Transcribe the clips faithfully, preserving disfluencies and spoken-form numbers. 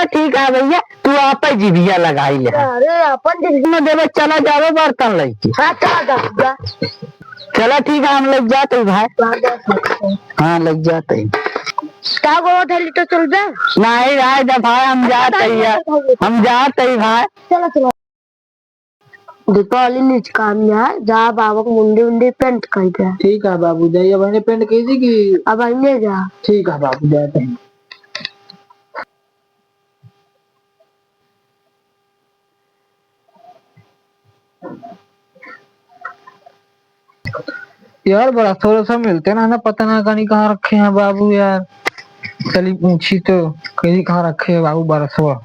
ठीक है भैया, तू आपे जिभिया लगाई ले। अरे, अपन जिभिया न देबे, चला जावे बर्तन लइके। हाँ, चला जा, जा। चला ठीक है, हम लग जात ही भाई। हाँ, जा सकते हैं। हाँ, लग जात ही। का गो उठली तो चल जा। नहीं, राय दा भाई, हम जात ही यार। हम जात ही भाई। चलो, चलो। दीपावली निचकान जाए, जा बाबा को मुंडी उंडी पेंट कर दे। ठीक है बाबू, जाइए, अब इन्हें पेंट कीजिए कि अब आइए जा। ठीक है बाबू, जाते हैं। यार, बड़ा थोड़ा सा मिलते ना, ना पता ना कहीं कहाँ रखे हैं बाबू यार। चली पूछी तो, कहीं कहाँ रखे हैं बाबू बरसवा।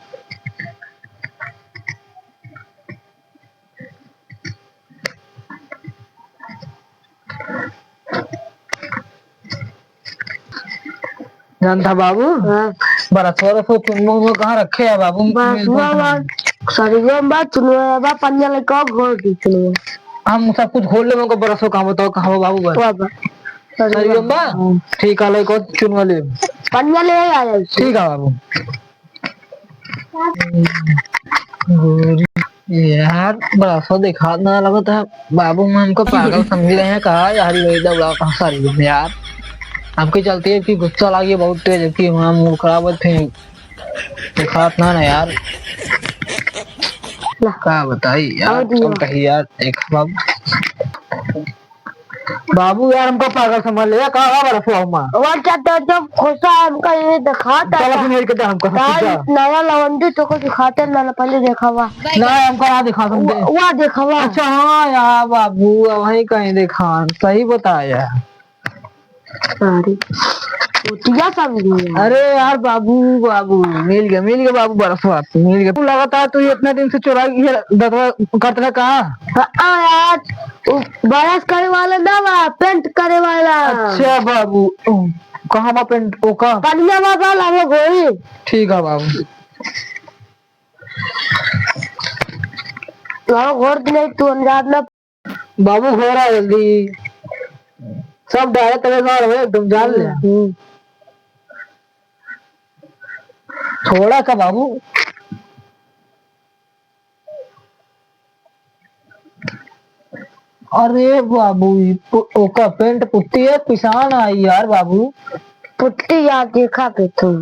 जानता बाबू, हाँ। बरसवा रसवा चुनवा उनवा कहाँ रखे है बाबू? बरसवा बा, सरिया बा, चुनवा बा, पनिया लेके आओ, घोर दी चुनवा। हम सब कुछ घोर लेबे, उनको बरसवा कहाँ बताओ, कहाँ बा बाबू बस? वा बा। सरिया बा? हाँ। ठीक है, लेको चुनवा ले। पनिया ले आया। ठीक है बाबू। गोरी, यार, बरसवा देखात ना लगत है। बाबू में हमको पागल समझ रहे हैं का यार, ये दौड़ा कहाँ सारी में यार। हमके चलते है कि गुस्सा लागी बहुत तेज, कि हमारा मूड खराब है, फिर देखात ना ना यार। ला। का बताई यार, और दिया। कल कही यार, एक बाबू। बाबू यार, हमको पागल समझ ले, का बा बरसवा हुमा? और क्या तो एकदम खोसा हमका ये दिखाता चल, था। अपने मेरे के दे हमको, तार समझा। नया लवंडी तो को दिखाते ना, ना पहले देखा हुआ। ना, हमको ना दिखा, समझे। वो, वो देखा हुआ। अच्छा, हाँ यार बाबू, वही कहीं देखा, सही बताया। अरे, उठिया समझी यार। अरे यार बाबू, बाबू, मिल गया, मिल गया बाबू, बरसवा, मिल गया। तू लगातार तू ये इतना दिन से चोराई, ये दतवा काट रहा कहाँ? हाँ यार, वो brush करे वाला ना बा, paint करे वाला। अच्छा बाबू, कहाँ बा paint? ओ का? पनिया बा, बा, लाओ घोरी। ठीक है बाबू। लाओ घोर दे, तू अंदाज ना। बाबू घोरा जल्दी, सब डाले तबे गाड़ हो एकदम जान ले। हम्म। थोड़ा का बाबू। अरे बाबू, ई पु-, ओका paint पुट्टी है, पिसान आई यार बाबू। पुट्टी यार देखा के तू।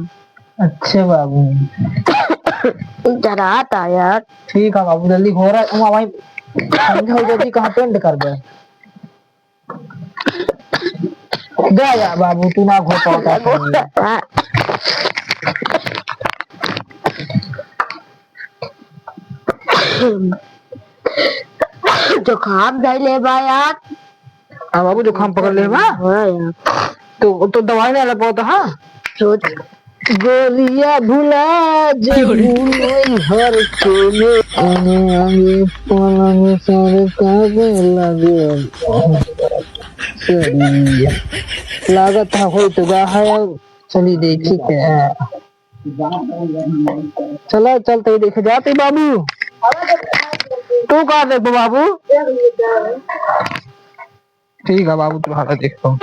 अच्छा बाबू। डरात आ यार। ठीक है बाबू, जल्दी घोरा, वहाँ वहीं समझाओ जल्दी कहाँ paint कर दे। जा, जा बाबू, तू ना घोर पावता। जुकाम धइले बा यार। हाँ बाबू, जुकाम पकड़ ले बा। हाँ यार। तो, तो दवाई ना ले पावता, हाँ? सोच। गोरिया भुला जइबू नैहर के में, आने आगे पलंग सरकावे लगे। सही है। लागत है होई तो गा है, चली देखी के। चला, चलते ही देखे जाते बाबू। तू का देखबो बाबू? ठीक है बाबू, तुम्हारा देखता हूँ।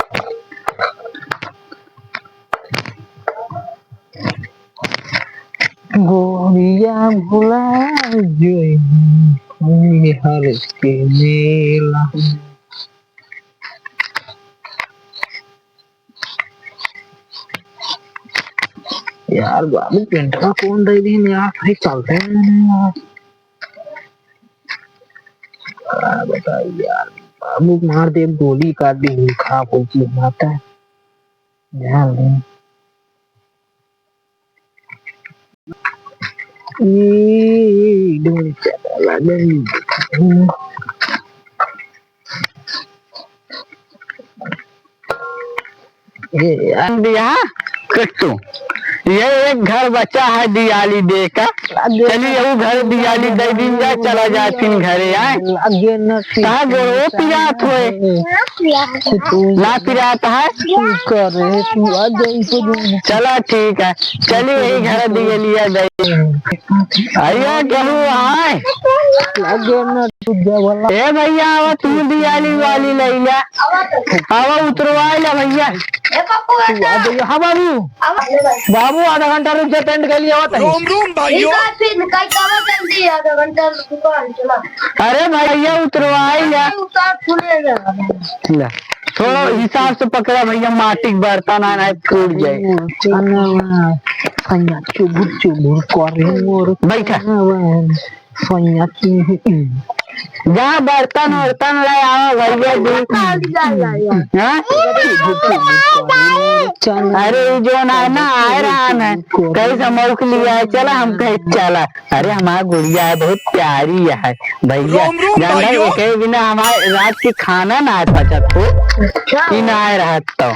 गोरिया भुला जइबू नैहर के मेला। यार बाबू, पेंटवा कौन दे दिन यार, भाई चलते हैं यार। का बताई यार, बाबू मार दे गोली का दिन खा को की माता। ध्यान दे। ई डोल चला गई। ए, यार दिया कट्टू, ये एक घर बचा है दियाली दे का। चलिए, वो घर दियाली दे दिन जाए, चला जाए फिर घरे आए। कहाँ गोड़ो पिरात होए? ना पिरात है। चला ठीक है, चलिए यही घर दियालिया दे। आइए केहू आए। लगे ना दूजा वाला। ए भैया, आवा तू दियाली वाली लइला। आवा उतरवाइ ला भैया। ए पप्पू बेटा। आ भैया, हाँ बाबू। आवा। बाबू आधा घंटा रुक जा, टेंट के लिए आवत है। रोम रोम भाइयों। ठीक है, फिर कई कब जल्दी आधा घंटा रुको, हम चला। अरे भैया उतरवाइ ला। उतार खुले जा। ला। थोड़ा हिसाब से पकड़ा भैया, माटी के बर्तन आना है, फूट जाए। चुबुर चुबुर करे मोर बैठा। सैया की। जा बर्तन वर्तन ले आवा भैया जी। हाँ? अरे ई जौन है ना, आए रहा है, कहीं से मौक लिया है, चला हम कहे चला। अरे हमार गुड़िया है, बहुत प्यारी है भैया। रोम रोम जान रहे, भाइयों। एके बिना हमारे रात की खाना ना है पचत हो। अच्छा। ई ना आए रहत तो।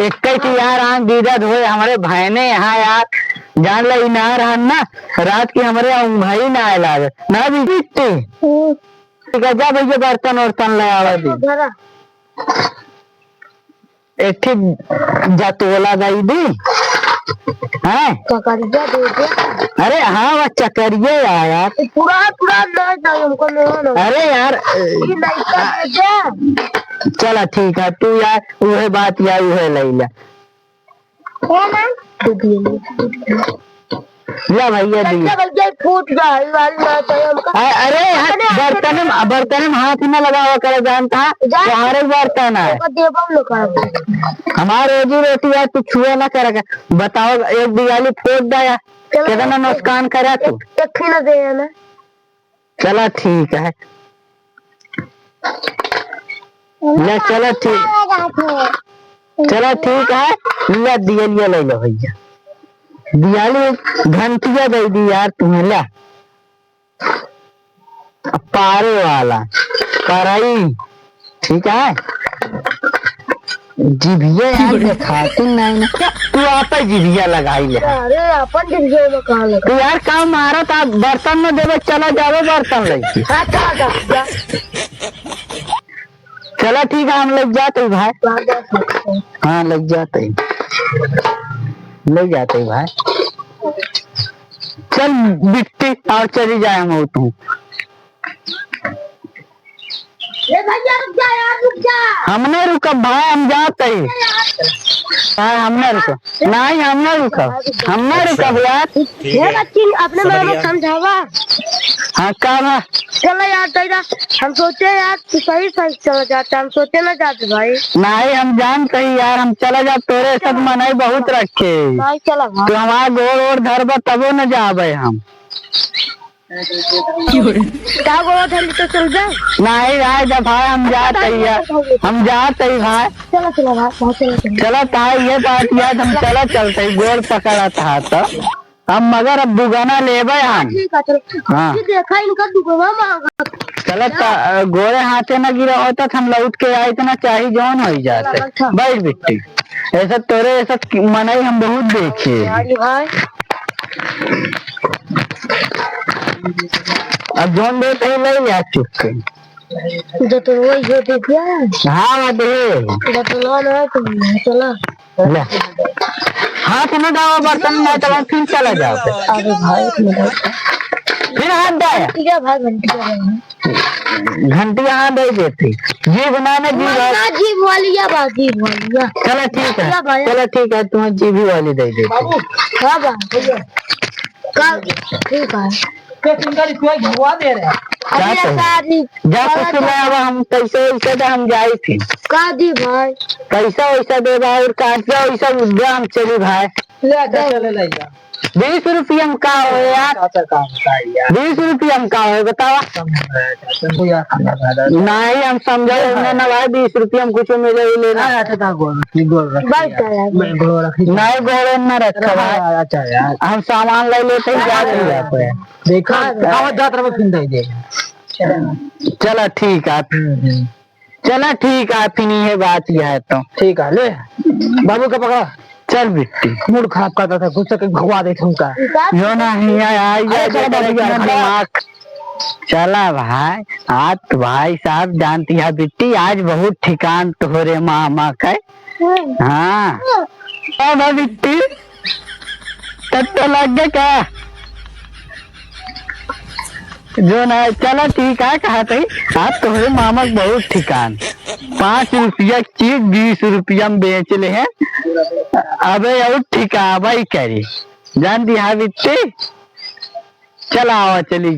एक ही यार आन दीदा धोए हमरे भैने यहाँ यार, जान ले इनार हन ना, रात की हमरे ऊँघई ना आए लागे ना बिट्टी। हम्म। ठीक है, जा भैया बर्तन वर्तन ले आवा दी। घरा। एक ठे जतोला दई दी। हैं? ककरिया दे दे। अरे हाँ, वो चकरिया आया। पूरा, पूरा नहीं चाहिए हमको, नहीं, नहीं। अरे यार, ये नहीं चाहिए। चला ठीक है, तू यार उहे बात यार उहे लइला। है ना? दे दिए। ला भैया दी। बल्कि, बल्कि फूट जा, हलवाई ना चाहिए हमका। अ-, अरे यार, अपने हाथ बर्तन में, बर्तन में हाथ न लगावा करे जानता है, जा। तुम्हारे बर्तन है। ओकर देबम न करब। हमार रोजी रोटी है, तू छुए ना करे। बताओ, एक दिवाली फोड़ दे यार, चलो, कितना एक, नुकसान करा तू। एक, एक ही ना दे ना। चला ठीक है। ले, चला ठीक। चला ठीक है। ले दियलिया ले लो भैया। दियाली घंटिया दे दी यार तुम्हें, ले। पारे वाला। परई। ठीक है। जिभिया यार देखाती नहीं ना। तू आपे जिभिया लगाई ले। अरे, अपन जिभिया में कहाँ लगा? तू यार काम मारा था, बर्तन में देवे, चला जावे बर्तन लेके। अच्छा, अच्छा, अच्छा। चला ठीक है, हम लेके जाते हैं भाई। हाँ, लेके जाते हैं। लेके जाते हैं भाई। चल बिट्टी, और चली जाए हम और तू। ए भैया, रुक जा यार, रुक जा। हम नहीं रुकब भाई, हम जात हई। भाई, हम नहीं रुकब। नहीं, हम नहीं रुकब। हम नहीं रुकब यार। हे बच्ची, अपने मामा समझावा। हाँ, का बा? चलो यार, तैरा, हम सोचे यार, तू सही, सही चला जाता, हम सोचे ना जाते भाई। नहीं, हम जानते ही यार, हम चला जाब, तोरे साथ मनई बहुत रखे। भाई, चला भाई। तू हमार गोड़ ओड़ धरबा, तबो न जाबे हम। का गोड़ धर ले तो चल जा। नहीं भाई, जब भाई हम जात हई यार, हम जात हई भाई। चला, चला भाई, भाई, चला, चला। चला ताई, ये बात याद हम चला चलते ही, गोड़ पकड़ा था तो हम, मगर अब दुगना लेबे हम। ठीक है, चलो। हाँ। ये देखा इनका दुगना मांगा। चला ता-, गोड़े हाथे न गिरा होता तो हम लौट के आए, इतना चाही जौन हो जाते। चला, बैठा। बैठ बिट्टी। ऐसा तोरे ऐसा कि-, मनई हम बहुत देखे। यार, ये भाई। अब जौन देत है, ले ले चुप के। जतुआ ये दे दिया। हाँ, वो दे। जतुआ ना है तो चला। ले। हाथ न दावा बर्तन में, तो फिर चला जाओ। अरे भाई, एक मिनट। फिर हाथ दाया। ठीक है भाई, घंटी का है। घंटी यहाँ दे देती। जीभ ना में जीभ है। ना, जीभ वाली या बा, जीभ वाली या। चला ठीक है। या भाई। चला ठीक है, तुम्हें जीभी वाली दे देती। बाबू। हाँ बा, भैया। का, ठीक है। के तुमका रिक्वेस्ट भगवा दे रहे हैं। का अरे कही? शादी, जा शादी। कुछ ले आवा, हम पैसे वैसे दे, हम जाई थी। का दी भाई? पैसा वैसा दे बा और कांचा वैसा दे, हम चली भाई। ले आ, जा, चले ले जा। बीस रुपया में का हो यार? चाचा का होता है यार? बीस रुपया में का हो बतावा? कम हो रहा है चाचा, कोई यार खाना खा रहा है। नहीं, हम समझा रहे हैं ना भाई, बीस रुपया में कुछ मिले ही लेना। हाँ, अच्छा, ता गोल रखी, गोल रखी बैठ यार। जा यार। मैं गोल रखी। नहीं, गोल ना रखा भाई। हाँ, अच्छा यार। हम सामान ले लेते ही जा रहे हैं यहाँ पे। देखा, हाँ, हाँ। आवाज जात रहा, फिर दे दे। चला ठीक है। हम्म, हम्म। चला ठीक है, फिर ये बात यह है तो। ठीक है, ले। बाबू का पकड़ा। चल बिट्टी। मूड खराब करता था, गुस्सा के भगवा दे तुमका। जो ना हिया आई अरे, जाए, चला बाबू, इतना चला। दिमाग। चला भाई, आज तो भाई साहब जानती है बिट्टी, आज बहुत ठिकान तोहरे मामा के। हम्म। हाँ। अब बिट्टी, तब तो लग गए का? जो ना, चला ठीक है, कहा तई, आप तोहरे मामा के बहुत ठिकान। पाँच रुपया के चीज बीस रुपया में बेच ले हैं। अबे और ठिकाबा ही करी। जान दी हाँ बिट्टी, चला आवा चली।